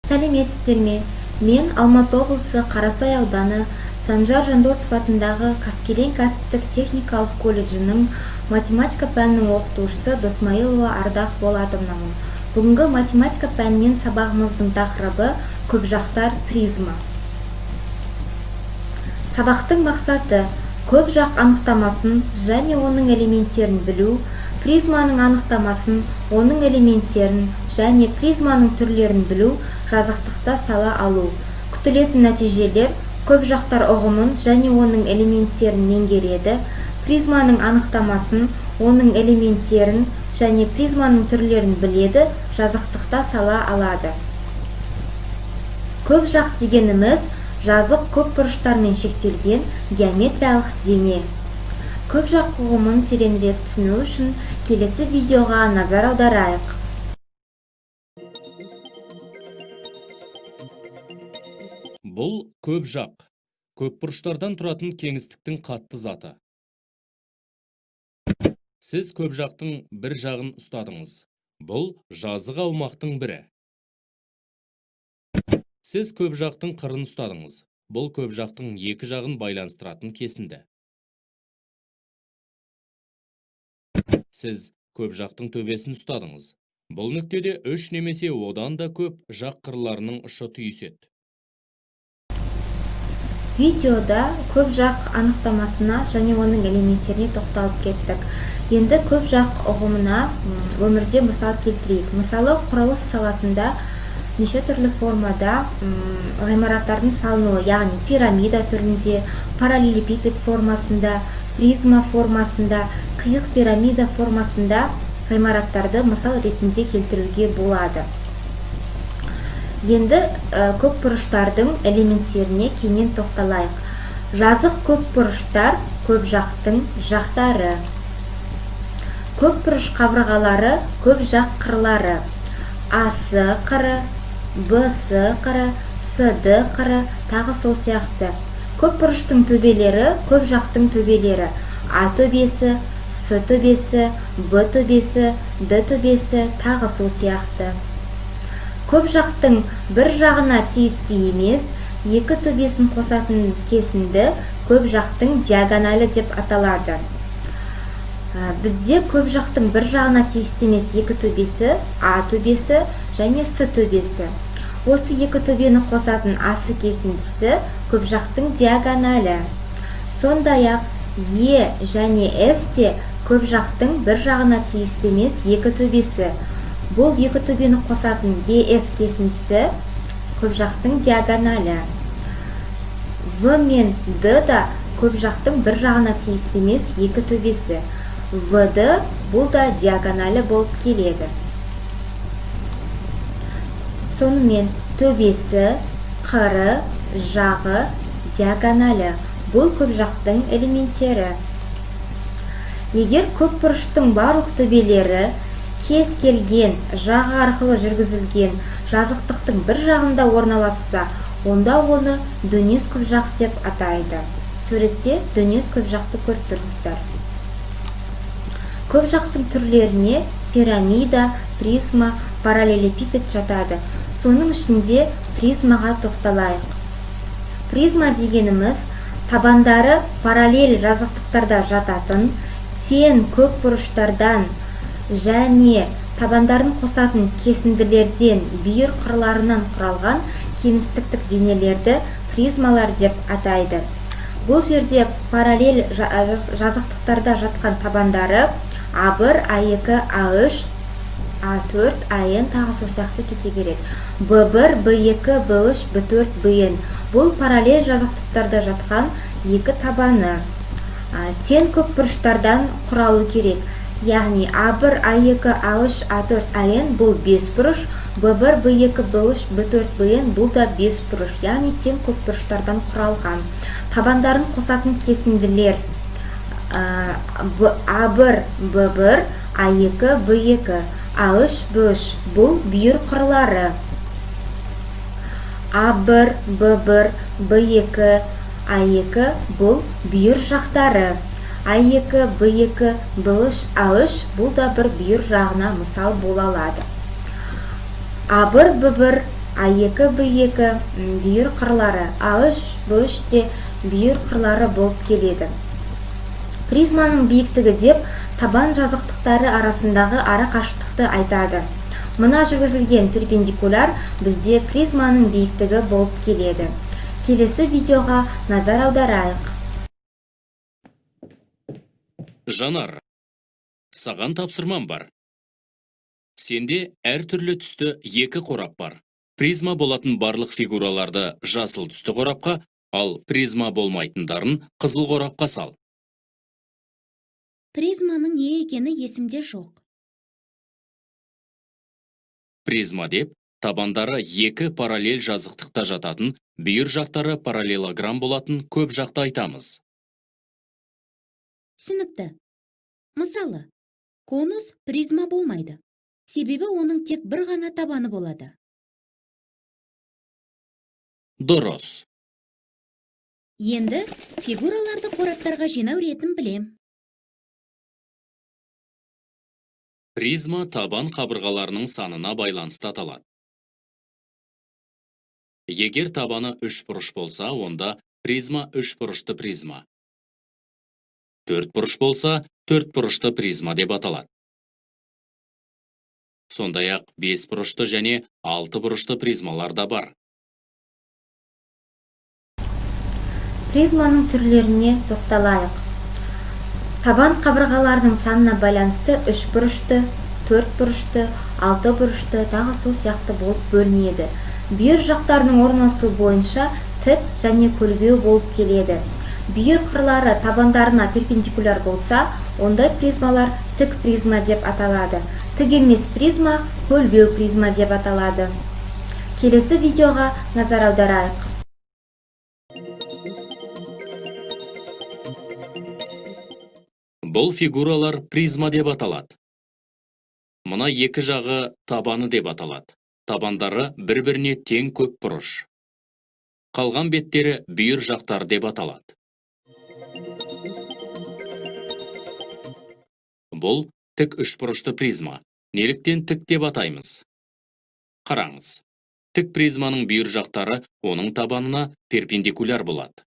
Сәлеметсіздер ме? Мен Алматы облысы Қарасай ауданы Санжар Жандосов атындағы Қаскелең кәсіптік техникалық колледжінің математика пәнінің оқытушысы Досмайылова Ардақ Болатовнамын. Бүгінгі математика пәнінен сабағымыздың тақырыбы көпжақтар призма. Сабақтың мақсаты: көп жақ анықтамасын және оның элементтерін білу, призманың анықтамасын, оның элементтерін және призманың түрлерін білу, жазықтықта сала алу. Күтілетін нәтижелер: көп жақтар ұғымын және оның элементтерін меңгереді, призманың анықтамасын, оның элементтерін және призманың түрлерін біледі, жазықтықта сала алады. Көп жақ дегеніміз жазық көп бұрыштармен шектелген геометриялық дене. Көп жақ ұғымын тереңірек түсіну үшін келесі видеоға назар аударайық. Бұл көп жақ, көп бұрыштардан тұратын кеңістіктің қатты заты. Сіз көп жақтың бір жағын ұстадыңыз. Бұл жазық аумақтың бірі. Сіз көп жақтың қырын ұстадыңыз. Бұл көп жақтың екі жағын байланыстыратын кесінді. Сіз көп жақтың төбесін ұстадыңыз. Бұл нүктеде үш немесе одан да көп жақ қырларының ұшы түйіседі. Видеода көп жақ анықтамасына және оның элементтеріне тоқталып кеттік. Енді көп жақ ұғымына өмірде мысал келтірейік. Мысалы, құрылыс саласында неше түрлі формада ғимараттардың салынуы, яғни пирамида түрінде, параллелепипед формасында, призма формасында, қиық пирамида формасында ғимараттарды мысал ретінде келтіруге болады. Енді көп бұрыштардың элементтеріне кеңінен тоқталайық. Жазық көп бұрыштар көп жақтың жақтары. Көп бұрыш қабырғалары көп жақ қырлары. АС қыры, БС қыры, СД қыры, тағы сол сияқты. Көп бұрыштың төбелері көп жақтың төбелері. А төбесі, С төбесі, Б төбесі, Д төбесі, тағы сол сияқты. Көп жақтың бір жағына тиісті емес, екі төбесін қосатын кесінді көп жақтың диагоналі деп аталады. Бізде көп жақтың бір жағына тиісті емес екі төбесі, А төбесі және С төбесі. Осы екі төбені қосатын АС кесіндісі көп жақтың диагоналі. Сондай-ақ Е және Ф те көп жақтың бір жағына тиісті емес екі төбесі. Бұл екі төбені қосатын ЕФ кесіндісі көп жақтың диагоналі. В мен Д да көп жақтың бір жағына тиісті емес екі төбесі. ВД бұл да диагоналі болып келеді. Сонымен төбесі, қыры, жағы, диагоналі. Бұл көп жақтың элементтері. Егер көп бұрыштың барлық төбелері кез келген жағы арқылы жүргізілген жазықтықтың бір жағында орналасса, онда оны дөңес көп жақ деп атайды. Суретте дөңес көп жақты көріп тұрсыздар. Көп жақтың түрлеріне пирамида, призма, параллелепипед жатады. Соның ішінде призмаға тоқталайық. Призма дегеніміз табандары параллель жазықтықтарда жататын, тең көп бұрыштардан және табандарын қосатын кесінділерден бүйір қырларынан құралған кеңістіктік денелерді призмалар деп атайды. Бұл жерде параллель жазықтықтарда жатқан табандары А1, А2, А3, А4, АН тағы сол сияқты кете береді. Б1, Б2, Б3, Б4, БН. Бұл параллель жазықтықтарда жатқан екі табаны. Тең көп бұрыштардан құралу керек. Яғни А1, А2, А3, А4, АН бұл 5 бұрыш, Б1, Б2, Б3, Б4, БН бұл да 5 бұрыш, яғни тең көп бұрыштардан құралған. Табандарын қосатын кесінділер А1, Б1, А2, Б2, А3, Б3 бұл бүйір қырлары. А1, Б1, Б2, А2 бұл бүйір жақтары. А2, Б2, Б3, А3 бұл да бір бүйір жағына мысал бола алады. А1, Б1, А2, Б2 бүйір қырлары, А3, Б3 те бүйір қырлары болып келеді. Призманың биіктігі деп табан жазықтықтары арасындағы ара қашықтықты айтады. Мына жүргізілген перпендикуляр бізде призманың биіктігі болып келеді. Келесі видеоға назар аударайық. Жанар, саған тапсырмам бар. Сенде әртүрлі түсті екі қорап бар. Призма болатын барлық фигураларды жасыл түсті қорапқа, ал призма болмайтындарын қызыл қорапқа сал. Призманың не екені есімде жоқ. Призма деп табандары екі параллель жазықтықта жататын, бүйір жақтары параллелограмм болатын көп жақты айтамыз. Түсінікті. Мысалы, конус призма болмайды. Себебі оның тек бір ғана табаны болады. Дұрыс. Енді фигураларды қораптарға жинау ретін білем. Призма табан қабырғаларының санына байланысты аталады. Егер табаны үш бұрыш болса, онда призма үш бұрышты призма. Төрт бұрыш болса, төрт бұрышты призма деп аталады. Сондай-ақ бес бұрышты және алты бұрышты призмалар да бар. Призманың түрлеріне тоқталайық. Табан қабырғаларының санына байланысты үш бұрышты, төрт бұрышты, алты бұрышты, тағы сол сияқты болып бөлінеді. Бүйір жақтарының орналасуы бойынша тік және көлбеу болып келеді. Бүйір қырлары табандарына перпендикуляр болса, ондай призмалар тік призма деп аталады. Тік емес призма көлбеу призма деп аталады. Келесі видеоға назар аударайық. Бұл фигуралар призма деп аталады. Мына екі жағы табаны деп аталады. Табандары бір-біріне тең көп бұрыш. Қалған беттері бүйір жақтар деп аталады. Бұл тік үшбұрышты призма. Неліктен тік деп атаймыз? Қараңыз. Тік призманың бүйір жақтары оның табанына перпендикуляр болады.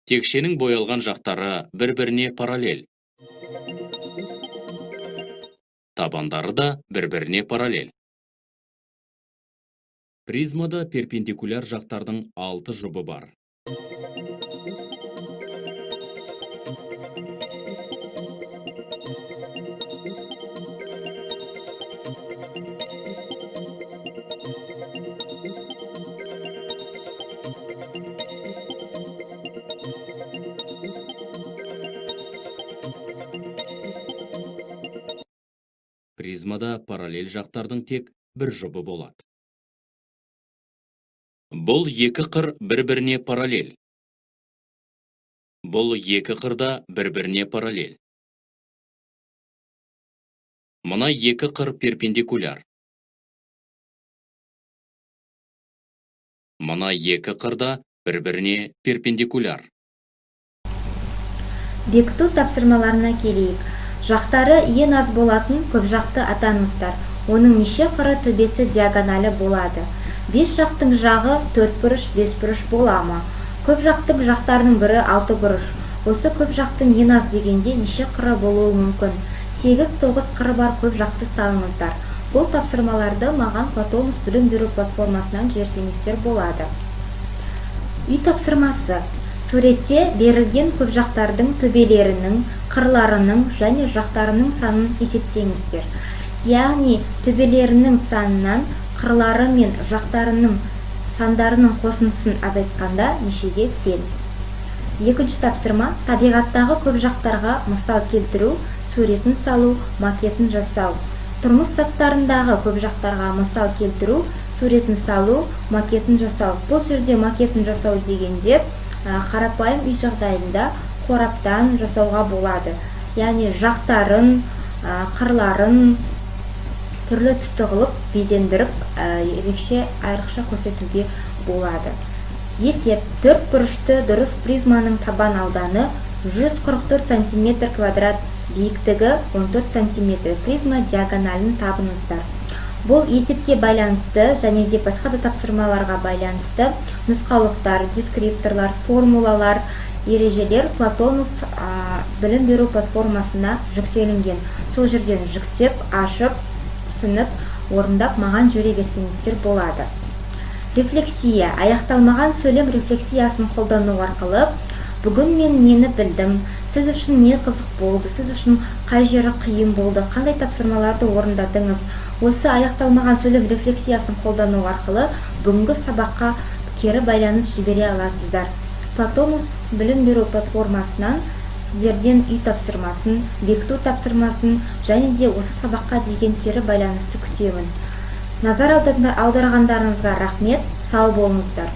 Текшенің боялған жақтары бір-біріне параллель. Табандары да бір-біріне параллель. Призмада перпендикуляр жақтардың 6 жұбы бар. Призмада параллель жақтардың тек бір жұбы болады. Бұл екі қыр бір-біріне параллель. Бұл екі қыр да бір-біріне параллель. Мына екі қыр перпендикуляр. Мына екі қыр да бір-біріне перпендикуляр. Бекіту тапсырмаларына келейік. Жақтары ең аз болатын көпжақты атаңыздар. Оның неше қыры төбесі диагоналі болады. 5 жақтың жағы 4 бұрыш, 5 бұрыш бола ма? Көп жақтың жақтарының бірі 6 бұрыш. Осы көп жақтың ең аз дегенде неше қыры болуы мүмкін? 8-9 қыры бар көп жақты салыңыздар. Бұл тапсырмаларды маған Платонус білім беру платформасынан жіберсеңіздер болады. Үй тапсырмасы. Суретте берілген көп жақтардың төбелерінің, қырларының және жақтарының санын есептеңіздер. Яғни төбелерінің санынан қырлары мен жақтарының сандарының қосындысын азайтқанда нешеге тең? Екінші тапсырма табиғаттағы көп жақтарға мысал келтіру, суретін салу, макетін жасау. Тұрмыс заттарындағы көп жақтарға мысал келтіру, суретін салу, макетін жасау. Бұл жерде макетін жасау дегенде қарапайым үй жағдайында қораптан жасауға болады. Яғни жақтарын, қырларын түрлі түсті қылып безендіріп, ерекше айрықша көрсетуге болады. Есеп: төрт бұрышты дұрыс призманың табан ауданы 144 сантиметр квадрат Биіктігі 14 сантиметр. Призма диагоналін табыңыздар. Бұл есепке байланысты және де басқа да тапсырмаларға байланысты нұсқаулықтар, дескрипторлар, формулалар, ережелер Платонус білім беру платформасына жүктелінген. Сол жерден жүктеп, ашып, түсініп, орындап, маған жібере берсеңіздер болады. Рефлексия. Аяқталмаған сөйлем рефлексиясын қолдану арқылы бүгін мен нені білдім, сіз үшін не қызық болды, сіз үшін қай жері қиын болды, қандай тапсырмаларды орындадыңыз, осы аяқталмаған сөйлем рефлексиясын қолдану арқылы бүгінгі сабаққа кері байланыс жібере аласыздар. Платонус білім беру платформасынан сіздерден үй тапсырмасын, бекіту тапсырмасын және де осы сабаққа деген кері байланысты күтемін. Назар аударғандарыңызға рахмет, сау болыңыздар.